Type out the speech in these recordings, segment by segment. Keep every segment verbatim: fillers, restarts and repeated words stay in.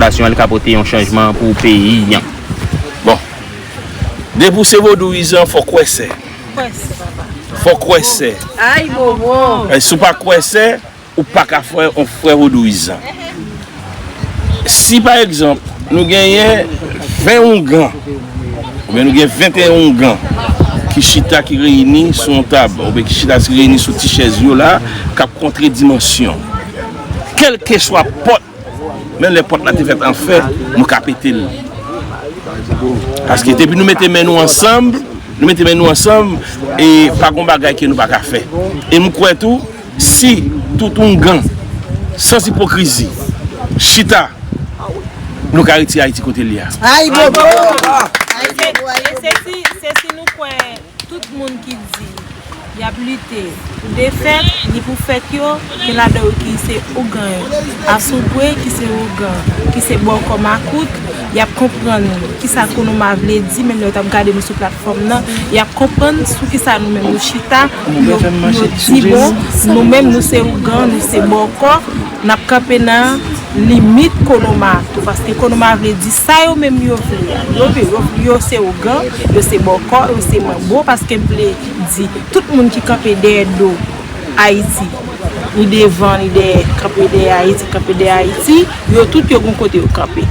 Asosiyasyon an ka pote yon chanjman pou peyi an. Bon, depi w se vodouyizan, fòk w kwè sè. Fòk w kwè sè. Ay, bobo. E si w pa kwè sè, ou pa ka fè yon frè vodouyizan. Si, pa egzanp, nou genyen ven oungan, oubyen nou gen venteyen oungan ki chita, ki reyini sou yon tab, oubyen ki chita, ki reyini sou ti chèz yo la, k ap kontre dimansyon, kèlkeswa pòt, menm lè pòt la te fèt an fè, nou ka pete l. Paske depi nou mete men nou ansanm, nou mete men nou ansanm, e pa gon bagay ke nou pa ka fè. E m kwè tou, si tout oungan, san ipokrizi, chita, nou ka retire Ayiti kote l ye a. Ay, bobo! E se, e se si, se si nou kwè tout moun ki di y ap lite pou defèt, ni pou fèt yo, gen ladan yo ki se ougan yo. Asogwe ki se ougan, ki se bòkò makout, y ap konprann kisa Konoma vle di, menm lè yo t ap gade nou sou platfòm nan, y ap konprann sou kisa nou menm nou chita, yo, yo di bon, nou menm nou se ougan, nou se bòkò, n ap kanpe nan limit Konoma tou, paske Konoma vle di sa yo menm yo vle a. Yo vle, yo, yo se ougan, yo se bòkò, yo se manbo, paske m vle di tout moun ki kanpe dèyè do Ayiti, ni devan, ni dèyè, kanpe dèyè Ayiti, kanpe dèyè Ayiti, yo tout yo gon kote yo kanpe.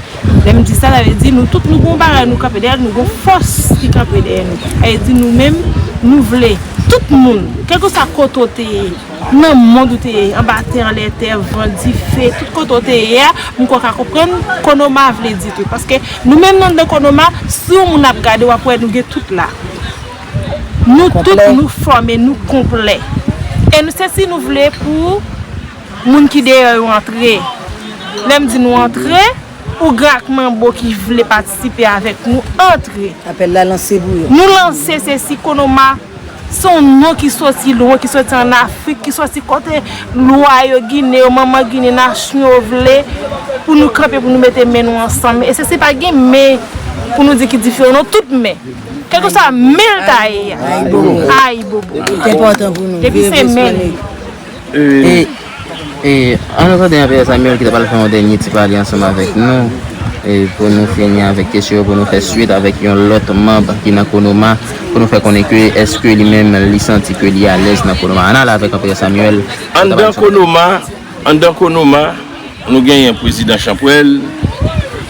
Lè m di sa, sa vle di nou tout nou gon bagay nou kanpe dèyè, nou gon fòs ki kanpe dèyè nou. Sa vle di nou menm, nou vle tout moun, kèlkeswa kote w te ye, nan mond ou te ye, anba tè, anlè tè, van, dife, tout kote w te ye a, m kwè w ka konprann Konoma vle di tou. Paske nou menm nan, nan Konoma, si yon moun ap gade, w ap wè nou gen tout la. Nou tout, nou fòme, nou konplè. E nou, se si nou vle pou moun ki deyò yo antre. Lè m di nou antre, ougan ak manbo ki vle patisipe avèk nou, antre. Apèl la lanse pou yo. Nou lanse, se si Konoma, se yon non ki soti lwen, ki soti ann Afrik, ki soti kote lwa yo, Ginen yo, manman Ginen, nasyon yo vle, pou nou kanpe, pou nou mete men nou ansanm. E se si pa gen men pou nou di ki diferan, non, tout men. Kèlkeswa men l ta ye a. Ay, bobo. Ay, bobo. Li enpòtan pou nou. Depi se men l. E, e, ann nou tande Anperè Samuel ki ta pral fè yon dènye ti pale ansanm avèk nou, e, pou nou fini avèk kesyon yo, pou nou fè swit avèk yon lòt manm ki nan Konoma, pou nou fè konnen ke èske li menm li santi ke li alèz nan Konoma. Ann ale avèk Anperè Samuel. Anndan Konoma, anndan Konoma, nou genyen prezidan Chanpwèl,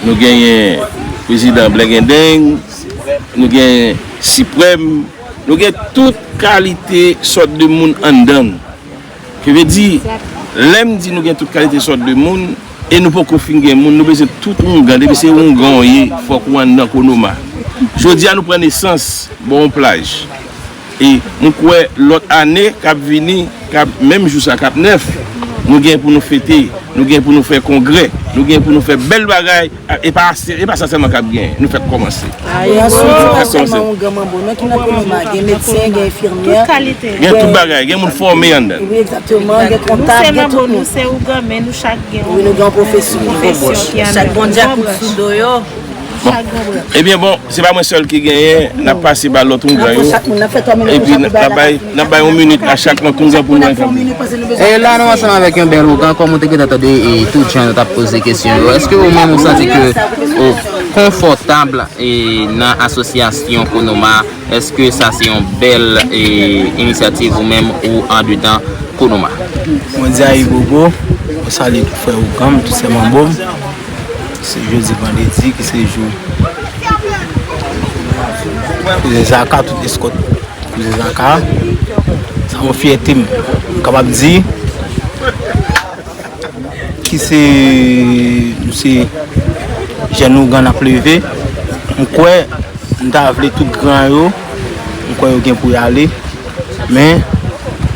nou genyen prezidan Blègendeng, nou genyen Siprèm, nou gen tout kalite sòt de moun anndan n. Ki vle di, lè m di nou gen tout kalite sòt de moun, e nou poko fin gen moun, nou bezwen tout oungan, depi se oungan w ye, fòk ou anndan Konoma. Jodi a nou pran nesans bò yon plaj. E m kwè lòt ane k ap vini, k ap, menm jou sa k ap nèf, nou gen pou nou fete, nou gen pou nou fè kongrè, nou gen pou nou fè bèl bagay, e pa, e pa sa sèlman k ap genyen, nou fèk kòmanse. Ay, answit, se pa sèlman oungan manbo, non, ki nan Konoma, gen medsen, gen enfimyè. Tout kalite. Gen tout bagay, gen moun fòme anndan. Wi, egzakteman, gen kontab, gen tout moun. Nou se manbo, nou se oungan, men nou chak gen yon pwofesyon ki anndan. Chak bon dja kout sou do yo. Bon. Ebyen bon, se pa mwen sèl ki genyen, n ap pase ba lòt oungan yo. Epi n ap bay, n ap bay yon minit a chak lòt oungan pou nou entèveni. E la nou ansanm avèk yon bèl oungan, kòm ou te gentan tande, e tout jan nou t ap poze kesyon yo. Èske ou menm ou santi ke ou konfòtab, e nan asosyasyon Konoma? Èske sa se yon bèl, e, inisyativ ou menm ou andedan Konoma? Mwen di ayibobo, mwen salye tout frè oungan m, tout sè manbo m. Se jodi vandredi ki se jou Kouzen Zaka, tout eskòt Kouzen Zaka. Sa yon fyète m. M kapab di ki se, nou se jèn oungan n ap leve. M kwè, m ta vle tout gran yo, m kwè yo gen pou y ale. Men,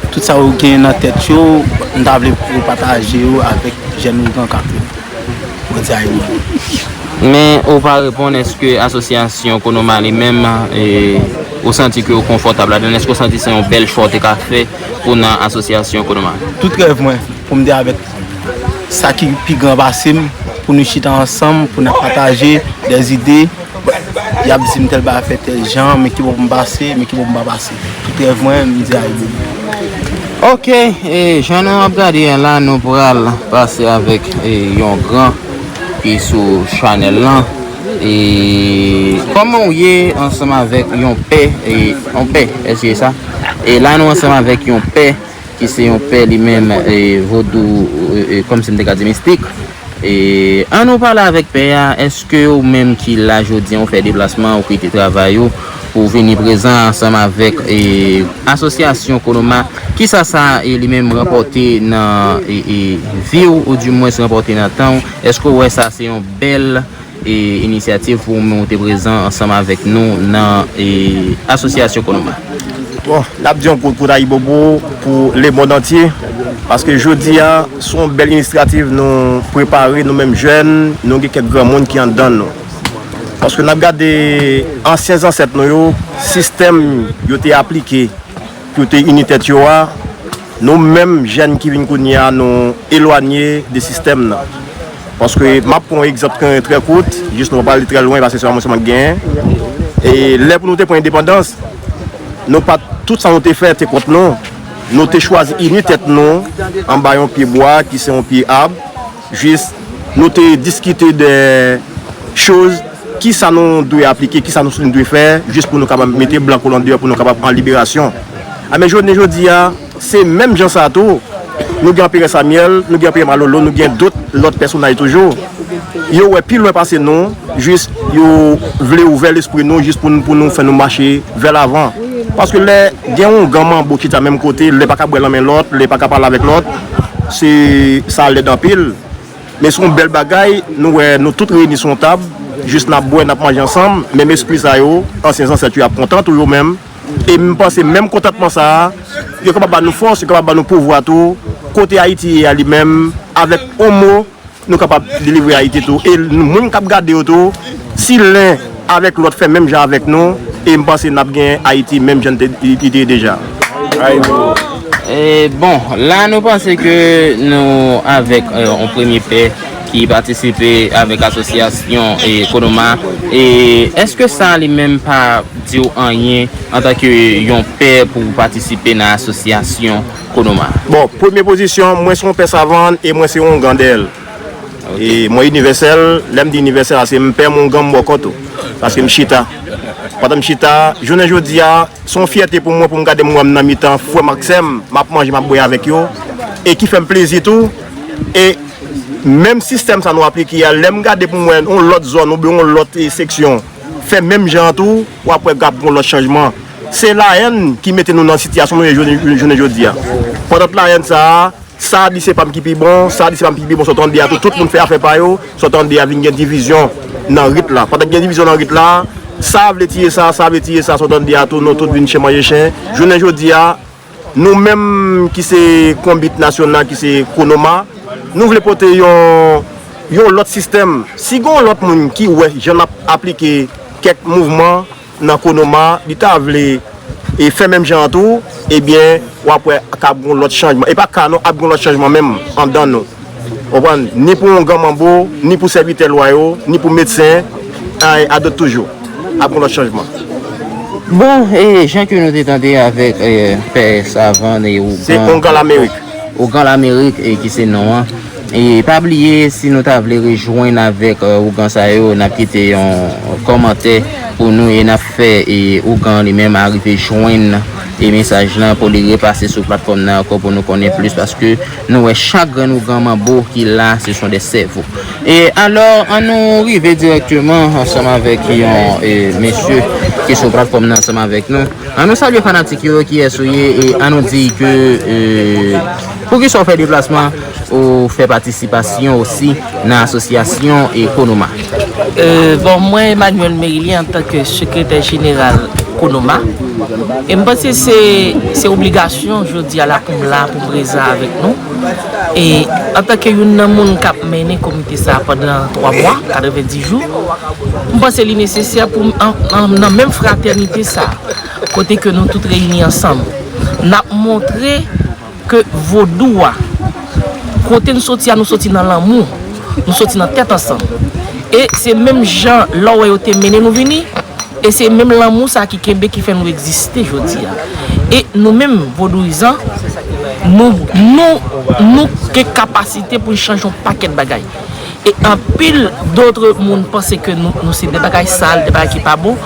tout sa yo gen nan tèt yo, m ta vle pou yo pataje yo avèk jèn oungan k ap vini. Mwen di a yo. Men ou pa reponn, èske asosyasyon Konoma li menm, e, ou santi ke ou konfòtab ladan l? Èske ou santi se yon bèl chwa ou te ka fè pou nan asosyasyon Konoma? Tout rèv mwen, pou m te avèk sa ki pi gran pase m, pou nou chita ansanm, pou n ap pataje dèzide, y ap di m tèl bagay fè tèl jan, men ki bò pou m pase, men ki bò pou m pa pase. Tout rèv mwen, m di a yo. Ok, e, jan nou ap gade a la, nou pral pase avèk, e, yon gran Ki sou chanèl lan. E kòman w ye ansanm avèk yon pè, e yon pè, èske se sa? E la nou ansanm avèk yon pè ki se yon pè li menm, e, vodou, e, e, kòmsi m te ka di mistik. E ann nou pale avèk pè a, èske ou menm ki la jodi an, ou fè deplasman, ou kite travay ou pou w vini prezan ansanm avèk, e, asosyasyon Konoma, kisa sa, e, li menm ranpòte nan, e, e, vi w, oudimwens ranpòte nan tan w? Èske w wè sa se yon bèl, e, inisyativ pou w menm ou te prezan ansanm avèk nou nan, e, asosyasyon Konoma? Bon, n ap di yon kout kout ayibobo pou lemonn antye, paske jodi a, se yon bèl inisyativ nou prepare, nou menm jèn, nou gen kèk granmoun ki anndan nou. Paske n ap gade ansyen zansèt nou yo, sistèm yo te aplike pou te ini tèt yo a, nou menm jèn ki vin kounye a, nou elwanye de sistèm nan. Paske m ap pran yon egzanp trè, trè kout, jis nou pa pale trè lwen, paske se pa mwen sèlman ki genyen. E lè pou nou te pran endepandans, nou pa t, tout sa nou te fè te kont nou. Nou te chwazi ini tèt nou anba yon pye bwa ki se yon pye ab, jis nou te diskite de choz, kisa nou dwe aplike, kisa nou dwe fè, jis pou nou kapab mete blan kolon deyò, pou nou kapab an liberasyon. A, men jounen jodi a, se menm jan sa tou. Nou gen Anperè Samyèl, nou gen Anperè Malolo, nou gen dòt, lòt pèsonaj toujou. Yo wè pi lwen pase nou, jis yo vle ouvè lespri nou, jis pou nou, pou nou fè nou mache vè lavan. Paske lè gen yon oungan manbo chita menm kote, lè pa ka bwè nan men lòt, lè pa ka pale avèk lòt, se, sa lèd anpil. Men se yon bèl bagay, nou wè nou tout reyini sou yon tab, jis n ap bwè, n ap manje ansanm, menm espri sa yo, ansyen zansèt yo ap kontan toujou menm. E m panse menm kontantman sa a, yo kapab ba nou fòs, yo kapab ba nou pouvwa tou, kote Ayiti ye a li menm, avèk yon mo, nou kapab delivre Ayiti tou. E moun k ap gade yo tou, si len avèk lòt fè menm jan avèk nou, e m panse n ap gen Ayiti menm jan li te ye deja. E bon, la nou panse ke nou avèk, e, yon premye pè ki patisipe avèk asosyasyon, e, Konoma. E èske sa li menm pa di w anyen antanke yon pè pou w patisipe nan asosyasyon Konoma? Bon, premye pozisyon, mwen se yon pè savann e mwen se yon oungan dèyè l. E mwen inivèsèl, lè m di inivèsèl, a se m pè m oungan m bòkò tou. Paske m chita. Pandan m chita, jounen jodi a, se yon fyète pou mwen pou m gade m wè m nan mitan frè m ak sè m, m ap manje, m ap bwè avèk yo, e ki fè m plezi tou. E menm sistèm sa nou aplike a, lè m gade pou m wè yon lòt zòn oubyen yon lòt, e, seksyon fè menm jan an tou, w ap wè k ap gen yon lòt chanjman. Se layèn ki mete nou nan sitiyasyon nou ye jounen, jounen jodi a. Pandan layèn sa a, sa di se pa m ki pi bon, sa di se pa m ki pi bon, sa w tande a tou, tout moun fè afè pa yo, sa w tande a vin gen divizyon nan rit la. Pandan gen divizyon nan rit la, sa vle tiye sa, sa vle tiye sa, sa w tande a tou, nou tout vin chen manje chen. Jounen jodi a, nou menm ki se konbit nasyonal, ki se Konoma, nou vle pote yon, yon lòt sistèm. Si gen yon lòt moun ki wè jan n ap aplike kèk mouvman, nan Konoma, li ta vle, e, fè menm jan an tou, ebyen, w ap wè k ap gen yon lòt chanjman. E pa ka non, ap gen yon lòt chanjman menm anndan nou. Ou konprann? Ni pou oungan manbo, ni pou sèvitè lwa yo, ni pou medsen, a, a dòt toujou. Ap gen yon lòt chanjman. Bon, e, jan ke nou te tande avèk, e, pè Savann e oungan. Se oungan Lamerik. Oungan Lamerik, e, ki se non an. E pa bliye, si nou ta vle rejwenn avèk, e, oungan sa yo, n ap kite yon kòmantè pou nou e n ap fè, e, oungan li menm arive jwenn, e, mesaj lan pou li repase sou platfòm nan ankò pou nou konnen plis, paske nou wè chak grenn oungan manbo ki la, se son de sèvo. E alò, ann nou rive dirèkteman ansanm avèk yon, e, mesye ki sou platfòm nan ansanm avèk nou. Ann nou salye fanatik yo, kiyès ou ye, e ann nou di ke, e, poukisa w fè deplasman, ou fè patisipasyon osi nan asosyasyon, e, Konoma? E, bon, mwen Emmanuel Merilien antanke sekretè jeneral Konoma. E m panse se, se obligasyon jodi a la pou m la, pou m prezan avèk nou. E antanke youn nan moun k ap mennen komite sa a pandan twa mwa, katrevenndis jou, m panse li nesesè pou m, an, an, nan menm fratènite sa a, kote ke nou tout reyini ansanm, n ap montre ke vodou a, kote n soti a, nou soti nan lanmou, nou soti nan tèt ansanm. E se menm jan lè w wè yo te mennen nou vini, e se menm lanmou sa ki kenbe, ki fè nou egziste jodi a. E nou menm, vodouyizan, nou, nou, nou gen kapasite pou n chanje yon pakèt bagay. E anpil dòt moun panse ke nou, nou se de bagay sal, de bagay ki pa bon.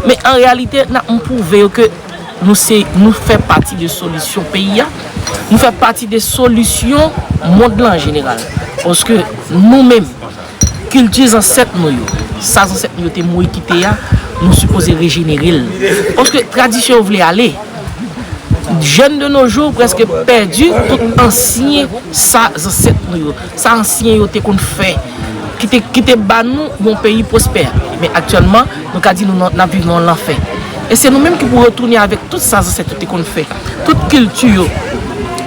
Men an reyalite, n ap pwouve yo ke nou se, nou fè pati de solisyon peyi a. Nou fè pati de solisyon mond lan an jeneral. Paske nou menm, kilti zansèt nou yo, sa zansèt nou yo te mouri kite a, nou sipoze rejenere l. Paske tradisyon yo vle ale. Jeunes de nos jours prèske pèdi tout ansyen sa zansèt nou yo, sa ansyen yo te konn fè, ki te, ki te ba nou yon peyi pwospè. Men aktyèlman, nou ka di nou nan, n ap viv nan yon lanfè. E se nou menm ki pou retounen avèk tout sa zansèt yo te konn fè, tout kilti yo,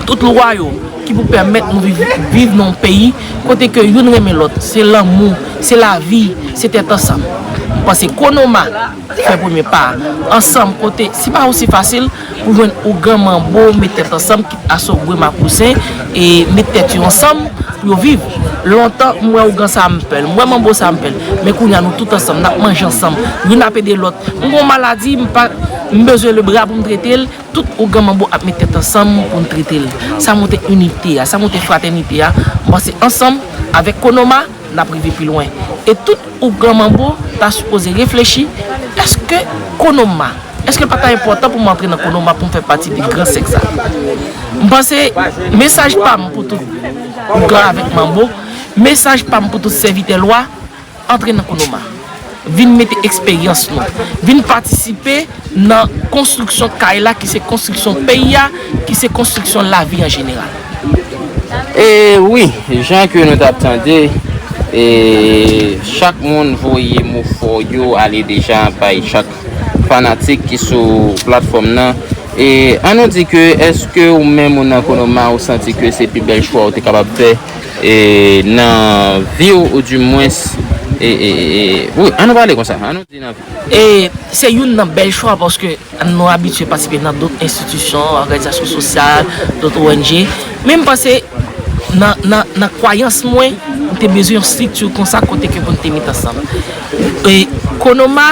tout lwa yo, ki pou pèmèt nou viv, viv nan yon peyi kote ke youn renmen lòt, se lanmou, se lavi, se tèt ansanm. M panse Konoma fè premye pa a. Ansanm, kote, se pa osi fasil pou jwenn ougan manbo met tèt ansanm, kit asogwe makousen, e met tèt yo ansanm pou yo viv. Lontan, m wè ougan sa a m pè l, m wè manbo sa a m pè l. Men kounye a nou tout ansanm, n ap manje ansanm, youn ap ede lòt. M gen yon maladi, m pa, m bezwen lebra pou m trete l, tout ougan manbo ap met tèt ansanm pou n trete l. Sa montre inite a, sa montre fratènite a. M panse ansanm, avèk Konoma, n ap rive pi lwen. E tout ougan manbo ta sipoze reflechi, èske Konoma, èske l pa ta enpòtan pou m antre nan Konoma pou m fè pati de gran sèk sa? M panse mesaj pa m pou tout ougan avèk manbo, mesaj pa m pou tout sèvitè lwa, antre nan Konoma. Vin mete eksperyans nou. Vin patisipe nan konstriksyon kay la, ki se konstriksyon peyi a, ki se konstriksyon lavi an jeneral. E wi, jan ke nou t ap tande, e chak moun voye mo fò yo ale deja bay chak fanatik ki sou platfòm nan. E ann nou di ke èske ou menm ou nan Konoma ou santi ke se pi bèl chwa ou te kapab fè e nan vi w ou di mwens e, e, e, e wi, ann nou pale konsa, ann nou di nan vi w. E se youn nan bèl chwa paske nou abitye patisipe nan dòt enstitisyon, òganizasyon sosyal, dòt O N G. Men m panse nan, nan, nan kwayans mwen, m te bezwen yon estrikti konsa kote ke pou n te met ansanm. E Konoma,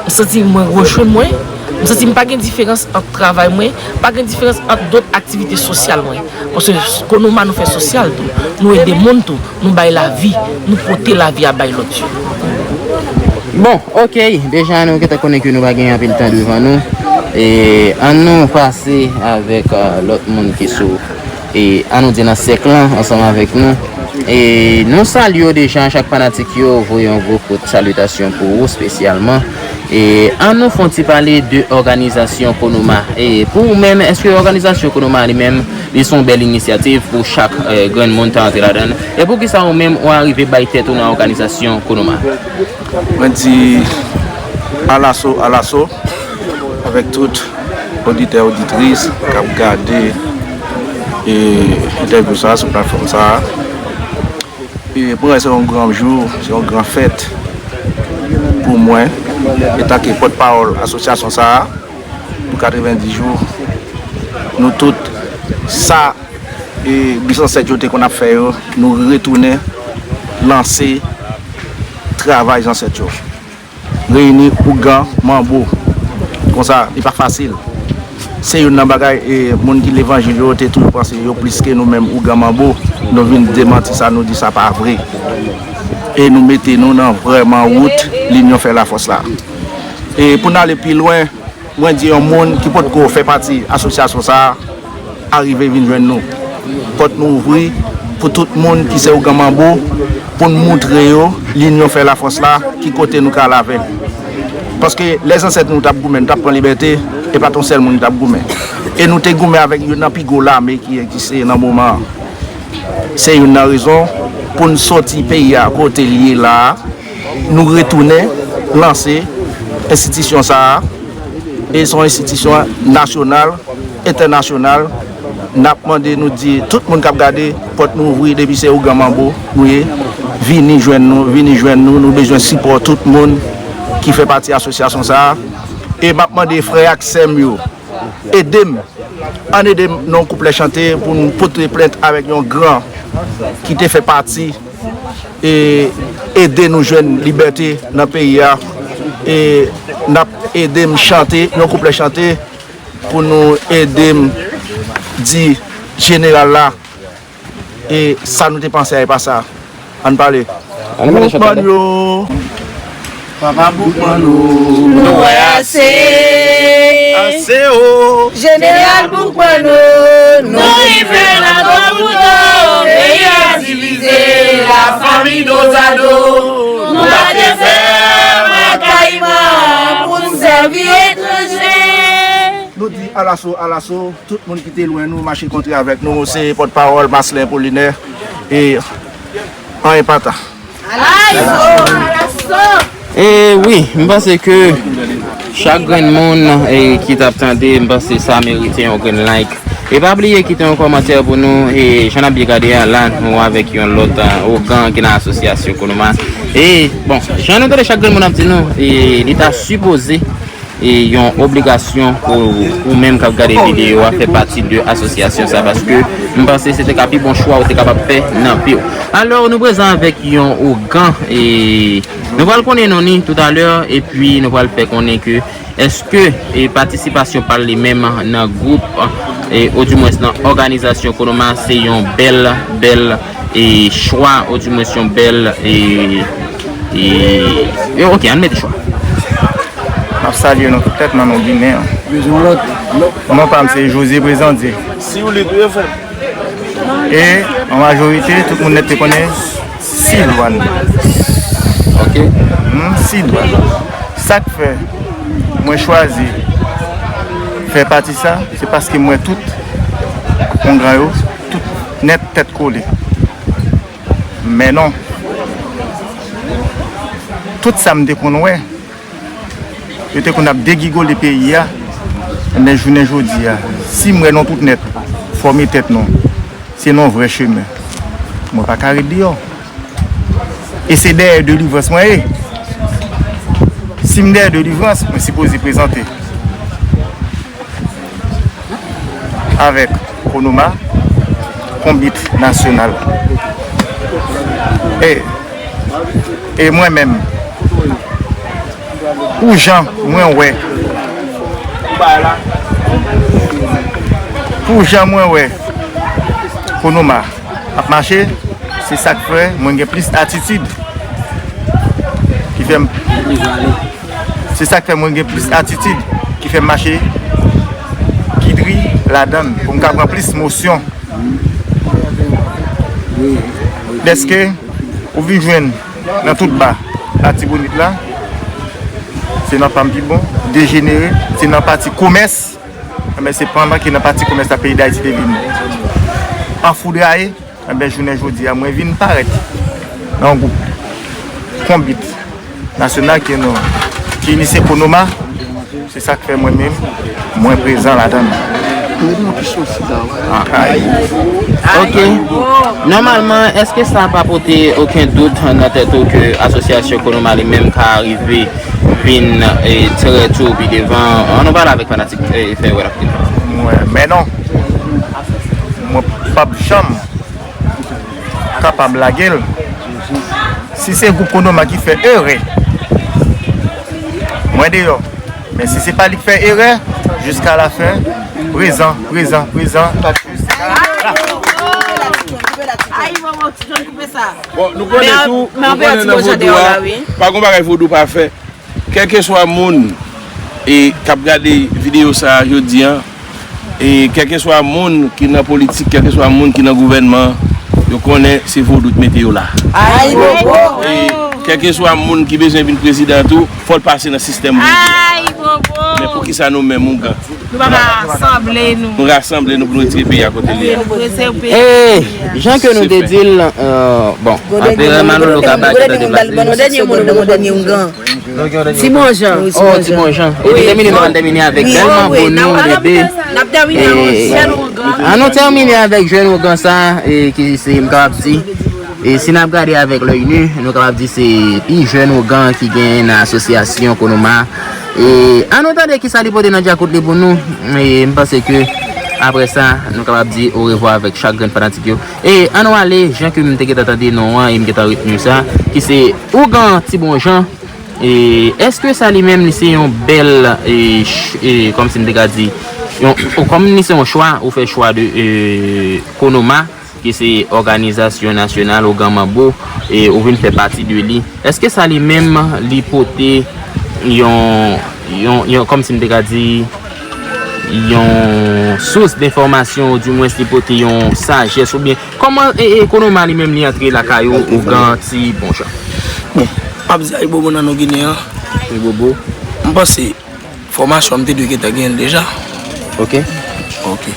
m santi mwen rejwenn mwen, m santi m pa gen diferans ant travay mwen, pa gen diferans ant dòt aktivite sosyal mwen. Paske Konoma nou fè sosyal tou, nou ede moun tou, nou bay lavi, nou pote lavi a bay lòt yo. Bon, ok, deja nou gentan konnen ke nou pa gen anpil tan devan nou. E ann nou pase avèk uh, lòt moun ki sou e ann nou di nan sèk lan ansanm avèk nou. E nou salye w deja, chak fanatik yo voye yon gwo kout salitasyon pou ou espesyalman. E ann nou fè yon ti pale de òganizasyon Konoma. E pou ou menm, èske òganizasyon Konoma li menm, li se yon bèl inisyativ pou chak eh, grenn moun ta antre ladan l? E poukisa ou menm ou arive bay tèt ou nan òganizasyon Konoma? Mwen di alaso, alaso, avèk tout oditè, oditris k ap gade e entèvyou sa a sou platfòm sa a. E pou mwen, se yon gran jou, se yon gran fèt pou mwen, etanke pòtpawòl asosyasyon sa a, pou katrevenndis jou. Nou tout, sa e, bis zansèt yo te konn ap fè yo, nou retounen lanse travay zansèt yo. Reyini ougan, manbo. Konsa, li pa fasil. Se youn nan bagay e, moun ki levanjil yo te toujou panse yo plis ke nou menm ougan manbo. Nou vin demanti sa, nou di sa pa vre. E nou mete nou nan vrèman wout linyon fè lafòs la. E pou n ale pi lwen, mwen di yon moun ki potko fè pati asosyasyon sa a, arive vin jwenn nou. Pòt nou ouvri pou tout moun ki se ougan manbo, pou n moutre yo linyon fè lafòs la, ki kote nou ka al avè l. Paske lè zansèt nou t ap goumen, nou t ap pran libète, e pa t yon sèl moun ki t ap goumen. E nou te goumen avèk youn nan pi gwo lame ki egziste nan moman an. Se youn nan rezon pou n soti peyi a kote l ye la a, nou retounen lanse enstitisyon sa a. E se yon enstitisyon nasyonal, entènasyonal. N ap mande, nou di tout moun k ap gade, pòt nou ouvri depi se ougan manbo nou ye. Vini jwenn nou, vini jwenn nou. Nou bezwen sipò tout moun ki fè pati asosyasyon sa a. E m ap mande frè ak sè m yo, ede m. Ann ede m nan yon kouplè chante pou n pote plent avèk yon gran ki te fè pati e ede nou jwenn libète nan peyi a. E n ap ede m chante yon kouplè chante pou nou ede m di jeneral la e sa nou te panse a e pa sa. Ann pale. Ann pale, Boukman yo. Papa Boukman nou. Nou wè ase. Ase o. Jeneral Boukman nou. Nou rive nan gwo bouton. Peyi a divize. Lafanmi dozado. Nou pa te fè makayman pou n sèvi etranje. Nou di alaso, alaso, tout moun ki te lwen nou mache kontre avèk nou, se pòtpawòl Maslin Polinaire e anyen pa ta. E wi, m panse ke chak grenn moun e, ki t ap tande, m panse sa merite yon grenn like. E pa bliye kite yon kòmantè pou nou, e jan n ap byen gade a la, nou avèk yon lòt, e, ougan ki nan asosyasyon Konoma. E, bon, jan nou tande chak grenn moun ap di nou, e li ta sipoze e yon obligasyon pou ou menm k ap gade videyo a fè pati de asosyasyon sa, paske m panse se te ka pi bon chwa ou te kapab fè nan vi w. Alò, nou prezan avèk yon ougan, e nou pral konnen non ni toutalè, epi nou pral fè konnen ke èske e patisipasyon pa l li menm nan gwoup, e oudimwens nan òganizasyon Konoma, se yon bèl, bèl e chwa, oudimwens yon bèl e, e, e, ok, ann mete chwa. M ap salye nou tout tèt nan non Ginen an. Non pa m se José Prezandye. E an majorite, tout moun nèt te konnen Sidwan. Ok. Hmm, Sidwan. Sa k fè mwen chwazi fè pati sa, se paske m wè tout ougan yo, tout nèt tèt kole. Men non. Tout sa m te konn wè, yo te konn ap degigole peyi a, men jounen jodi a, si m wè nou tout nèt fòme tèt nou, se nan vrè chemen. Mwen pa ka ret deyò. E se dèyè delivrans mwen ye. Si m dèyè delivrans, mwen sipoze prezante avèk Konoma, Konbit Nasyonal. E, e mwen menm, pou jan mwen wè, pou jan mwen wè Konoma ap mache, se sa k fè mwen gen plis atitid ki fè m, se sa k fè mwen gen plis atitid ki fè m mache gidri ladan l pou m ka pran plis mosyon. Dèske ou vin jwenn nan tout ba Latibonit la, se nan pa m pi bon, dejenere, se nan pati komès, enben se pandan ke nan pati komès la peyi Dayiti te vin anfoudraye, enben jounen jodi a mwen vin parèt nan yon gwoup Konbit Nasyonal ki nou, ki inisye Konoma, se sa k fè mwen menm, mwen prezan ladan l. Ok. Nòmalman, èske sa pa pote okenn dout nan tèt ou ke asosyasyon Konoma li menm ka rive vin, e, trè tou pi devan? Ann nou pale avèk fanatik, e, Fè Wè l ap vin. Mwen, men non. Mwen p ap janm kapab lage l. Si se gwoup Konoma ki fè erè, mwen deyò. Men si se pa li k fè erè, jiska la fen, prezan, prezan, prezan. Bon, nou konnen tou, nou konnen nan vodou a, pa gon bagay vodou pa fè. Kèlkeswa moun, e, k ap gade videyo sa a jodi a, e, kèlkeswa moun ki nan politik, kèlkeswa moun ki nan gouvènman, yo konnen se vodou k mete yo la. E, kèlkeswa moun ki bezwen vin prezidan tou, fò l pase nan sistèm vodou. Men poukisa nou menm, ougan? Nou pa ka rasanble nou. Nou rasanble nou pou nou retire peyi a kote li ye. E, jan ke nou te di l, e, bon, Anperè Manolo Gaba ki te deplase. Ti Bonjan. Oh, Ti Bonjan. E pi tèmine, nou pral tèmine avèk Dèlman Bonou, bebe. E, ann nou tèmine avèk jèn ougan sa, e, ki se, m kapab di, e si n ap gade avèk lèy nu, nou kapab di se pi jèn ougan ki genyen nan asosyasyon Konoma. E ann nou tande kisa li pote nan djakout li pou nou. E m panse ke apre sa, nou kapab di orevwa avèk chak grenn fanatik yo. E ann nou ale, jan ke m te gentan tande non an e m gentan retni sa, ki se Ougan Ti Bonjan. E èske sa li menm li se yon bèl, e, ch-, e, kòmsi m te ka di, yon, o, kòm li se yon chwa, ou fè chwa de, e, Konoma, ki se òganizasyon nasyonal Ougan Manbo, e ou vin fè pati de li. Èske sa li menm li pote yon, yon, yon, kòmsi m te ka di, yon sous denfòmasyon, oudimwens li pote yon sajès, oubyen kòman e, e, Konoma li menm li antre lakay ou, Ougan, ti bon jan? Bon, m ap di Ayibobo nan non Ginen an. Ayibobo. M panse fòmasyon m te dwe gentan genyen l deja. Ok. Ok.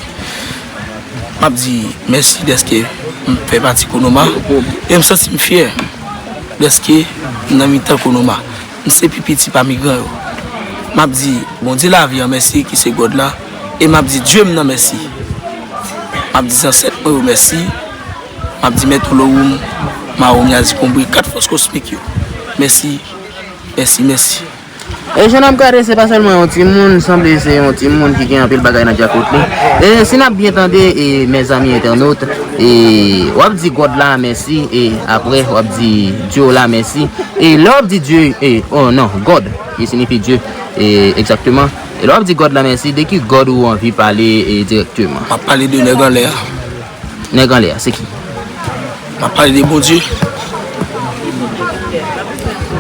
M ap di mèsi dèske m fè pati Konoma. E m santi m fyè dèske m nan mitan Konoma. M se pi piti pami gran yo. M ap di Bondye lavi an mèsi, ki se God la. E m ap di Dye m nan mèsi. M ap di zansèt mwen yo mèsi. M ap di Mèt Olowoum, Mawomi, Azikonbre, kat fòs kosmik yo. Mèsi, mèsi, mèsi. E jan n ap gade, se pa sèlman yon timoun, sanble se yon timoun ki gen anpil bagay nan djakot li. E si n ap byen tande, e mèzanmi entènot, e w ap di God la mèsi, e apre w ap di Dye w la mèsi. E lè w ap di Dye, e, oh non, God, ki siyifi Dye, e egzakteman. E lè w ap di God la mèsi, de ki God ou anvi pale, e dirèkteman? M ap pale de nèg anlè a. Nèg anlè a, se ki? M ap pale de Bondye.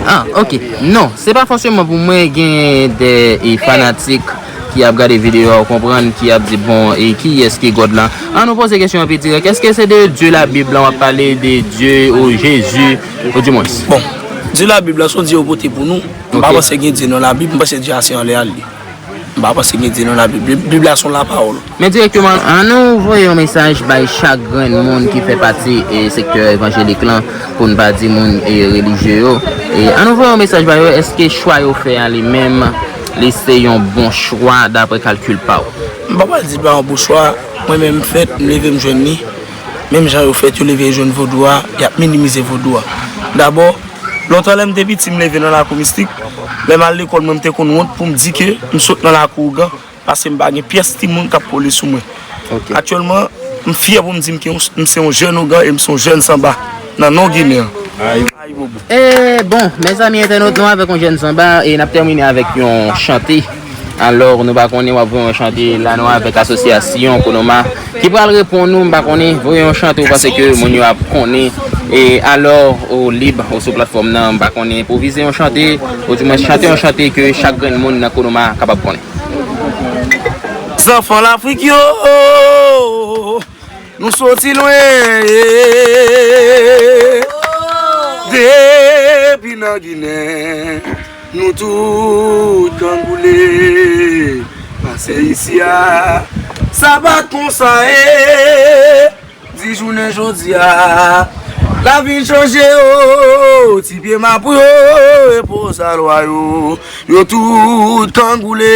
Ah, ok. Non, se pa fòseman pou mwen gen de, e, fanatik ki ap gade videyo a, ou konprann, ki ap di, bon, e kiyès ki God lan? An nou poze kesyon an pi dirèk. Èske se de Dye Labib lan w ap pale, de Dye ou Jezi, ou di mwens? Bon, Dye Labib la, se yon Dye yo pote pou nou. M pa Ok. panse gen Dye nan Labib, m panse Dye a se anlè a l ye. M pa panse gen Dye nan Labib. Bib, Bib la se yon lapawòl. Men dirèkteman, an nou voye yon mesaj bay chak grenn moun ki fè pati, e, sektè evanjelik lan, pou n pa di moun, e, relijye yo. E an nou voye yon mesaj bay yo, èske chwa yo fè a li menm, li se yon bon chwa dapre kalkil pa w? M pa pral di l pa yon bon chwa. Mwen menm m fèt, m leve m jwenn li. Menm jan yo fèt, yo leve yo jwenn vodou a, y ap minimize vodou a. Dabò, lontan lè m te piti, m leve nan lakou mistik. Lè m al lekòl, mwen m te konn wont pou m di ke m sot nan lakou ougan, paske m pa gen pyès timoun k ap kole sou mwen. Ok. Aktyèlman, m fyè pou m di m ke yon, m se yon jèn ougan e m se yon jèn sanba nan non Ginen an. Ayibobo. E bon, mezanmi entènot, nou avèk yon jèn sanba e n ap tèmine avèk yon chante. Alò, nou pa konnen, w ap voye yon chante la, nou avèk asosyasyon Konoma ki pral reponn nou, m pa konnen, voye yon chante ou panse ke moun yo ap konnen. E alò, ou lib, ou sou platfòm nan, m pa konnen, enpwovize yon chante, oudimwens chante yon chante ke chak grenn moun nan Konoma kapab konnen. Zanfan Lafrik yo, nou soti lwen, depi nan Ginen, nou tout kangoule. Pase isi a, sa pa t konsa ye. Di jounen jodi a, la vin chanje, o, ti pye mapou yo, repoza lwa yo, yo tout kangoule.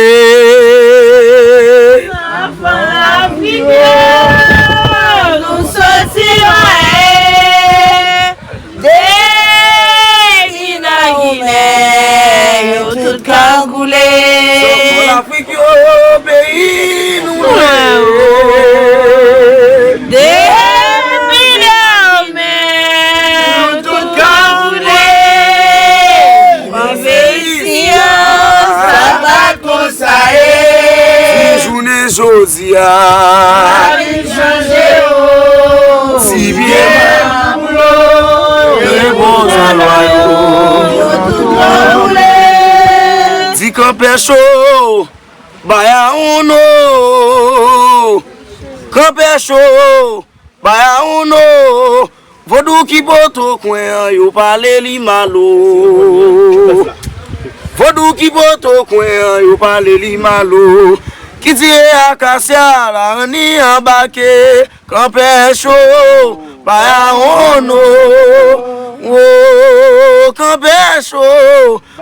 Zanfan Lafrik yo, nou soti lwen, depi nan Ginen, yo tout kangoule. Zanfan Lafrik yo, peyi nou ye. Depi nan men, tout kangoule. Pase isi a, sa pa t konsa ye. Jounen jodi a, la vin chanje, o. Ti pye mapou yo, repoza lwa yo, yo tout kangoule. Di kanpè cho, bay a on non. Kanpè cho, bay a on non. Vodou ki poto kwen an, yo pale li mal o. Vodou ki poto kwen an, yo pale li mal o. Ki tire akasya, laranni anbake. Kanpè cho, bay a on non. O, kanpè cho,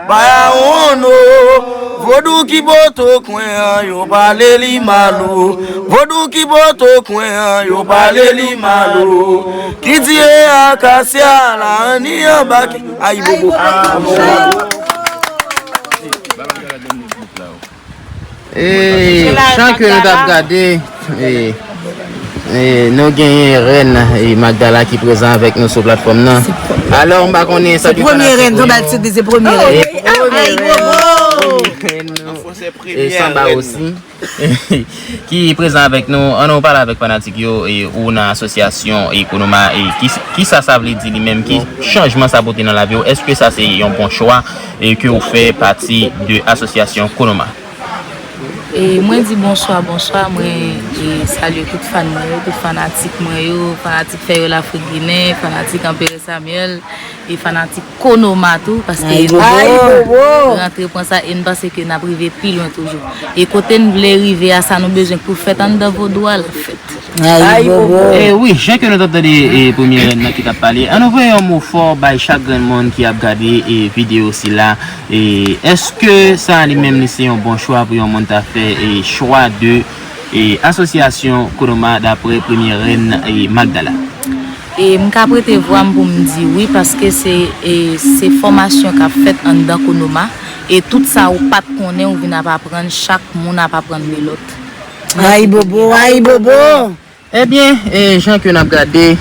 bay a on non. Vodou ki poto kwen an, yo pale li mal o. Vodou ki poto kwen an, yo pale li mal o. Ki tire akasya, laranni anbake. Ayibobo. E chan ke nou t ap gade, e, e, nou genyen rèn, e, Magdala ki prezan avèk nou sou platfòm nan. Alò, m pa konnen sa. Se premye rèn, Jean Baptiste di se premye rèn. E premye rèn, e, nou, e sanba osi. ki prezan avèk nou. Ann nou pale avèk fanatik yo, e, ou nan asosyasyon, e, Konoma, e, ki, ki sa sa vle di li menm, ki chanjman sa pote nan lavi w, èske sa se yon bon chwa, e, ke w fè pati de asosyasyon Konoma? E mwen di bonswa, bonswa, mwen e salye tout fan mwen yo, tout fanatik mwen yo, fanatik Fè yo Lafrik Ginen, fanatik Anperè Samuel, e fanatik Konoma tou, paske Ayibobo. Rantre pran sa e n panse ke n ap rive pi lwen toujou. E kote n vle rive a, sa nou bezwen pou fèt anndan vodou a, l ap fèt. Ayibobo. E wi, jan ke nou t ap tande, e, premye rèn nan ki t ap pale, ann nou voye yon mo fò bay chak grenn moun ki ap gade, e, videyo sila. E èske sa li menm li se yon bon chwa pou yon moun ta fè, e, chwa de, e, asosyasyon Konoma, daprè premye rèn, e, Magdala? E m ka prete vwa m pou m di wi, paske se e se fòmasyon k ap fèt anndan Konoma, e tout sa ou pa t konnen ou vin ap aprann, chak moun ap aprann de lòt. Ayibobo, ayibobo. Ebyen, e, jan ke n ap gade,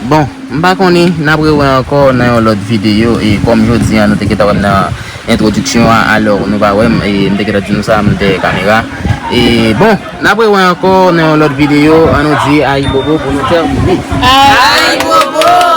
bon, m pa konnen, n ap rewè ankò nan yon lòt videyo, e kòm jodi a nou te gentan wè m nan entwodiksyon an, alò nou pa wè m, e m te gentan di nou sa, m dèyè kamera. E bon, n ap rewè ankò nan yon lòt videyo, ann nou di ayibobo pou nou tèmine. Ayibobo.